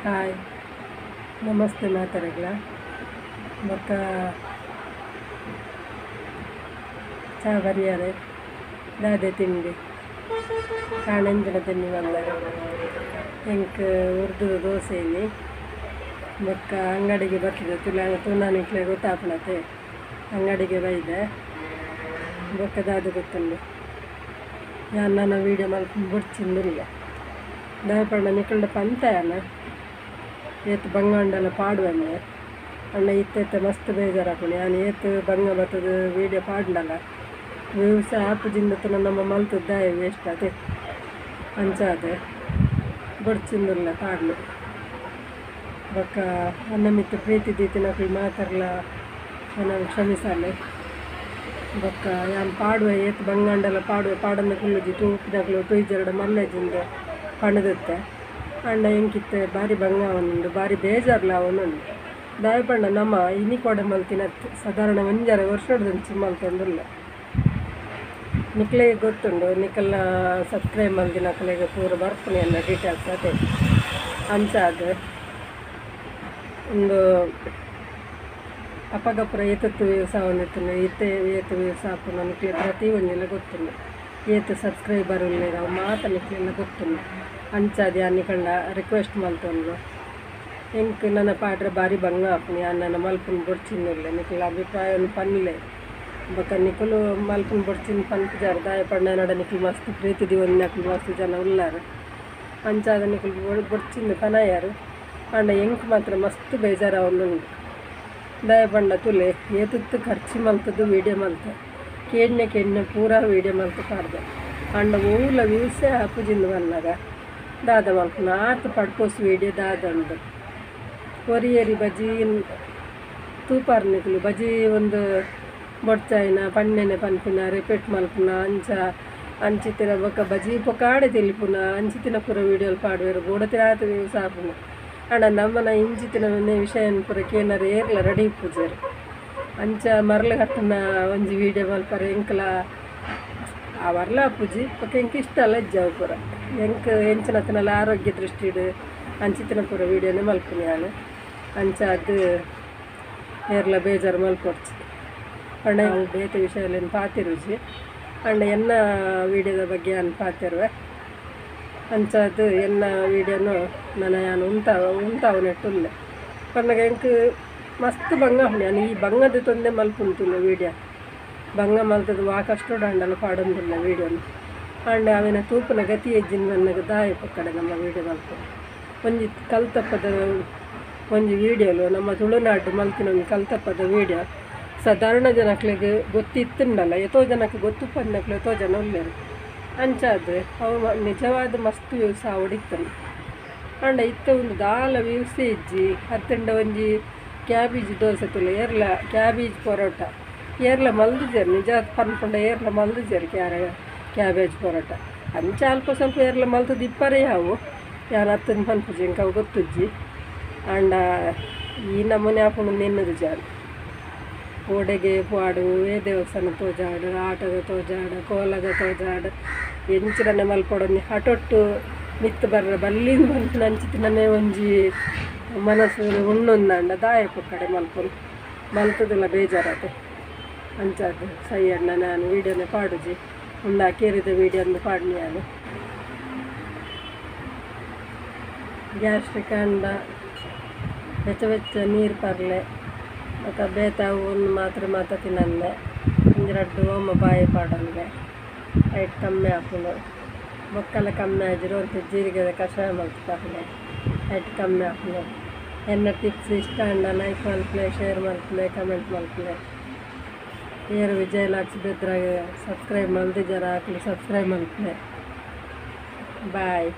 Hi namaste ಮಾತಾಡಗ್ಲ ಬೊಕ್ಕ ಚಾ ಬರಿಯಾರೆ ದಾದೆ ತಿಂಡಿ ಕಾಣಂಜನ ತಿಂಡಿ ಬಂದರೆ ಎಂಕ್ ಉರ್ದು ದೋಸೆ ಇನಿ ಬೊಕ್ಕ ಅಂಗಡಿಗೆ ಬರ್ತದೆ ತುಲ ತುನಾನಿಕ್ಲೆ ಗೊತ್ತಾಪಣತೆ ಅಂಗಡಿಗೆ ಬೈದೆ ಬೊಕ್ಕ ದಾದೆ ಗೊತ್ತುಂಡು ಯಾನ್ ನನ್ನ ವೀಡಿಯೋ ಮಲ್ಪುನ ಬೊಡ್ಚಿಂದುಲ್ಲೆ ದಾಯೆ ನಿಕಲ್ಡ ಪಂತ ಯಾನ್ ಏತ್ ಬಂಗಾಂಡಲ ಪಾಡುವೆಂದೆ ಅಣ್ಣ ಇತ್ತೆ ಮಸ್ತ್ ಬೇಜಾರಾಪುಂಡು ಯಾನ್ ಏತ್ ಬಂಗ ಬತ್ತದ ವೀಡಿಯೋ ಪಾಡ್ಂಡಲ ವ್ಯೂಸ್ ಆಪುಜಿಂದತನ ನಮ್ಮ ಮಲ್ತದ ದಾಯೆ ವೇಸ್ಟ್ ಅದೇ ಅಂಚಾದ್ ಬೊಡ್ಚಿಂದುಲ್ಲೆ ಪಾಡ್ಲು ಬೊಕ್ಕ ಅನ್ನ ಮಿತ್ತ್ ಪ್ರೀತಿ ದೀತಿನಕುಲು ಮಾತೆರ್ಲ ಎನನ್ ಕ್ಷಮಿಸಾಲೆ ಬೊಕ್ಕ ಯಾನ್ ಪಾಡುವೆ ಏತ್ ಬಂಗಾಂಡಲ ಪಾಡುವೆ ಪಾಡಂದೆ ಕುಲ್ಲುಜಿ ತೂಪಿನಕುಲು ತೂಯಿಜೆರ್ಡ ಮಲ್ಲೆಜಿಂದ್ ಪಂಡ್ದಿತ್ತೆ ಆಂಡ ಎಂಕಿತ್ತೆ ಬಾರಿ ಬಂಗ ಆವೊಂದುಂಡು ಬಾರಿ ಬೇಜಾರ್ಲ ಆವೊಂದುಂಡು ದಾಯೆ ಪಂಡ ನಮ ಇನಿ ಕೋಡೆ ಮಲ್ತಿನತ್ತ್ ಸಾಧಾರಣ ಒಂಜರೆ ವರ್ಷೊಡ್ದಿಂಚಿ ಮಲ್ತೊಂದುಲ್ಲೆ ನಿಕ್ಲೆಗ್ ಗೊತ್ತುಂಡು ನಿಕಲ್ನ ಸಬ್ಸ್ಕ್ರೈಬ್ ಮಲ್ದಿನಕಲೆಗ್ ಪೂರ ಬರ್ಪುನಿ ಎನ್ನ ಡೀಟೇಲ್ಸ್ ಅತೆ ಅಂಚಾದ್ ಉಂದು ಅಪಗಪುರ ಏತತ್ತು ವ್ಯೂಸ್ ಆವೊಂದಿತ್ತುಂಡು ಇತ್ತೆ ಏತ್ ವ್ಯೂಸ್ ಆಪುಂಡು ನಿಕ್ಲೆ ಪ್ರತಿ ಒಂಜಿಲ ಗೊತ್ತುಂಡು ಏತ್ ಸಬ್ಸ್ಕ್ರೈಬರ್ ಉಲ್ಲೆರ್ ಅವು ಮಾತ ನಿಕ್ಲೆಲ ಗೊತ್ತುಂಡು ಅಂಚಾದ್ ಯಾನ್ ನಿಕಲ್ಡ ರಿಕ್ವೆಸ್ಟ್ ಮಲ್ತೊಂದು ಎಂಕ್ ನನ ಪಾಡ್ರೆ ಬಾರಿ ಬಂಗ ಆಪುಂಡು ಯಾನ್ ನನ ಮಲ್ಪುನ ಬೊಡ್ಚಿಂದುಲ್ಲೆ ನಿಕಲ್ನ ಅಭಿಪ್ರಾಯನ್ ಪನ್ಲೆ ಬೊಕ್ಕ ನಿಕುಲು ಮಲ್ಪುನ ಬೊಡ್ಚಿಂದ್ ಪನ್ಪುಜಾರ್ ದಾಯೆ ಪಂಡ ಎನಡ ನಿಕುಲು ಮಸ್ತ್ ಪ್ರೀತಿ ದೀವೊಂದಿನಕುಲು ಮಸ್ತ್ ಜನ ಉಲ್ಲಾರ್ ಅಂಚಾದ್ ನಿಕುಲು ಬೊಡ್ಚಿಂದ್ ಪನಯರ್ ಆಂಡ ಎಂಕ್ ಮಾತ್ರ ಮಸ್ತ್ ಬೇಜಾರಾವೊಂದುಂಡು ದಾಯೆ ಪಂಡ ತೂಲೆ ಏತಿತ್ತ್ ಖರ್ಚು ಮಲ್ತುದು ವೀಡಿಯೋ ಮಲ್ತೆ ಕೇಂಡ್ನೆ ಕೇಂಡ್ನೆ ಪೂರಾ ವೀಡಿಯೋ ಮಲ್ತ್ ಪಾಡ್ದೆ ಆಂಡ ಒವ್ಲ ವ್ಯೂಸೇ ಆಪುಜಿಂದ್ ಪನ್ನಗ ದಾದ ಮಲ್ಪುನ ಆತ್ ಪಡ್ಪೋಸ್ ವೀಡಿಯೋ ದಾದ ಉಂಡು ಒರಿಯೇರಿ ಬಜಿ ತೂಪಾರ್ ನಿಕುಲು ಬಜಿ ಒಂದು ಬೊಡ್ಚಾಯಿನ ಪಣ್ಣೆನೆ ಪನ್ಪಿನ ರಿಪೀಟ್ ಮಲ್ಪುನ ಅಂಚ ಅಂಚಿತ್ತಿನ ಬೊಕ್ಕ ಬಜಿ ಪೊಕಾಡೆ ತೆಲಿಪುನ ಅಂಚಿತ್ತಿನ ಪೂರ ವೀಡಿಯೋಲು ಪಾಡುವೆರ್ ಬೋಡತಿರಾತ್ ವ್ಯೂಸ್ ಆಪುಂಡು ಆಂಡ ನಮ್ಮನ ಇಂಚಿತ್ತಿನ ವಿಷಯನ್ ಪೂರ ಕೇನರೆ ಏರ್ಲ ರೆಡಿ ಇಪ್ಪುಜೆರ್ ಅಂಚ ಮರ್ಲ್ ಕಟ್ಟುನ ಒಂಜಿ ವೀಡಿಯೋ ಮಲ್ಪರೆ ಎಂಕ್ಲ ಆವರ್ಲ ಆಪುಜಿ ಬೊಕ್ಕ ಎಂಕ್ ಇಷ್ಟ ಅಲ್ಲ ಇಜ್ಜಿ ಅವು ಪೂರ ಎಂಕ್ ಎಂಚಿನತನಲ ಆರೋಗ್ಯ ದೃಷ್ಟಿಡ್ ಅಂಚಿತ್ತಿನ ಪೂರ ವೀಡಿಯೋನೆ ಮಲ್ಪುನಿ ಯಾನ್ ಅಂಚಾದ್ ಏರ್ಲ ಬೇಜಾರು ಮಲ್ಪೊಡ್ಚಿ ಪಂಡ ಅವು ಬೇತೆ ವಿಷಯಲೆನ್ ಪಾತೆರುಜಿ ಆಂಡ ಎನ್ನ ವೀಡಿಯೋದ ಬಗ್ಗೆ ಯಾನ್ ಪಾತೆರುವೆ ಅಂಚಾದ್ ಎನ್ನ ವೀಡಿಯೋನು ನನ ಯಾನ್ ಉಂತಾವುನೆಟ್ಟುಲ್ಲೆ ಪನ್ನಗ ಎಂಕ್ ಮಸ್ತ್ ಬಂಗ ಆಪುಂಡು ಯಾನ್ ಈ ಬಂಗದ ತೊಂದೆ ಮಲ್ಪುಂತುಲ್ಲೆ ವೀಡಿಯೋ ಬಂಗ ಮಲ್ತುದು ವಾ ಕಷ್ಟೊಡು ಆಂಡಲ ಪಾಡೊಂದುಲ್ಲೆ ವೀಡಿಯೋನು ಆಂಡ ಅವೆನ ತೂಪುನ ಗತಿ ಇಜ್ಜಿಂದ್ ಪನ್ನಗ ದಾಯೆ ಪೊಕ್ಕಡೆ ನಮ್ಮ ವೀಡಿಯೋ ಮಲ್ಪುನು ಒಂಜಿ ಕಲ್ತಪ್ಪದ ಒಂಜಿ ವೀಡಿಯೋಲು ನಮ್ಮ ತುಳುನಾಡು ಮಲ್ತಿನ ಒಂಜಿ ಕಲ್ತಪ್ಪದ ವೀಡಿಯೋ ಸಾಧಾರಣ ಜನಕ್ಲೆಗ್ ಗೊತ್ತಿತ್ತುಂಡಲ ಏತೋ ಜನಕ್ಕೆ ಗೊತ್ತುಪ್ಪಂದಿನಕ್ಲು ಏತೋ ಜನ ಉಲ್ಲೆರ್ ಅಂಚಾದ್ ಅವು ನಿಜವಾದ್ ಮಸ್ತ್ ವ್ಯೂಸ್ ಆವೊಡಿತ್ತುಂಡು ಆಂಡ ಇತ್ತೆ ಉಂದು ದಾಲ ವ್ಯೂಸೇ ಇಜ್ಜಿ ಅತ್ತುಂಡ ಒಂಜಿ ಕ್ಯಾಬೇಜ್ ದೋಸೆ ತೂಲೆ ಏರ್ಲ ಕ್ಯಾಬೇಜ್ ಪರೋಟ ಏರ್ಲ ಮಲ್ದಿಜೆರ್ ನಿಜ ಪನ್ಪುಂಡ ಏರ್ಲ ಮಲ್ದಿಜೆರ್ ಕ್ಯಾಬೇಜ್ ಪರೋಟ ಅಂಚ ಅಲ್ಪ ಸ್ವಲ್ಪ ಏರ್ಲ ಮಲ್ತುದು ಇಪ್ಪರೆ ಯಾವು ಯಾನ್ ಅತ್ತುಂದ್ ಪನ್ಪುಜಿ ಎಂಕ್ ಅವು ಗೊತ್ತುಜ್ಜಿ ಆಂಡ ಈ ನಮೂನೆ ಆಪುಂಡು ಎನ್ನುದುಜಿ ಯಾನ್ ಓಡೆಗೆ ಪಾಡು ಒವ್ವೇ ದೇವಸ್ಥಾನ ತೋಜಾಡು ಆಟದ ತೋಜಾಡು ಕೋಲದ ತೋಜಾಡು ಎಂಚಿನನೆ ಮಲ್ಪೊಡೊಂಜಿ ಹಟೊಟ್ಟು ಮಿತ್ತ್ ಬರ್ರೆ ಬಲ್ಲಿಂದ್ ಪನ್ಪಿನ ಅಂಚಿತ್ತಿನನೆ ಒಂಜಿ ಮನಸ್ಸು ಉಣ್ಣೊಂದಾಂಡ ದಾಯೆ ಪೊಕ್ಕಡೆ ಮಲ್ಪುನು ಮಲ್ತುದುಲ ಬೇಜಾರಾತೆ ಅಂಚಾದ್ ಸೈ ಅಣ್ಣ ನಾನು ವೀಡಿಯೋನೆ ಪಾಡುಜಿ ಉಂದು ಅಕೇರಿದ ವೀಡಿಯೋ ಅಂದ್ ಪಾಡ್ನಿ ಯಾನ್ ಗ್ಯಾಸ್ಟ್ರಿಕ್ ಆಂಡ ಬೆಚ್ಚ ಬೆಚ್ಚ ನೀರು ಪರ್ಲೆ ಬೊಕ್ಕ ಬೇತೆ ಅವು ಒಂದು ಮಾತ್ರೆ ಮಾತ ತಿನ್ನಂದೆ ಒಂಜಿ ರಡ್ಡ್ ಓಮ ಬಾಯಿ ಪಾಡೊಂದೆ ಐಟ್ ಕಮ್ಮಿ ಆಪುಂಡು ಬೊಕ್ಕಲ ಕಮ್ಮಿ ಆಜಿಡ ಒಂತೆ ಜೀರಿಗೆದ ಕಷಾಯ ಮಲ್ತ್ ಪರ್ಲೆ ಐಟ್ ಕಮ್ಮಿ ಆಪುಂಡು ಎನ್ನ ಟಿಪ್ಸ್ ಇಷ್ಟ ಆಂಡ ಲೈಕ್ ಮಲ್ಪುಲೆ ಶೇರ್ ಮಲ್ಪುಲೆ ಕಮೆಂಟ್ ಮಲ್ಪುಲೆ ಏರ್ ವಿಜಯ್ ಲಾಕ್ಸ್ ಬೆದ್ರಾಗ ಸಬ್ಸ್ಕ್ರೈಬ್ ಮಲ್ದಿಜರ ಅಕುಲು ಸಬ್ಸ್ಕ್ರೈಬ್ ಮಲ್ಪುಲೆ ಬಾಯ್.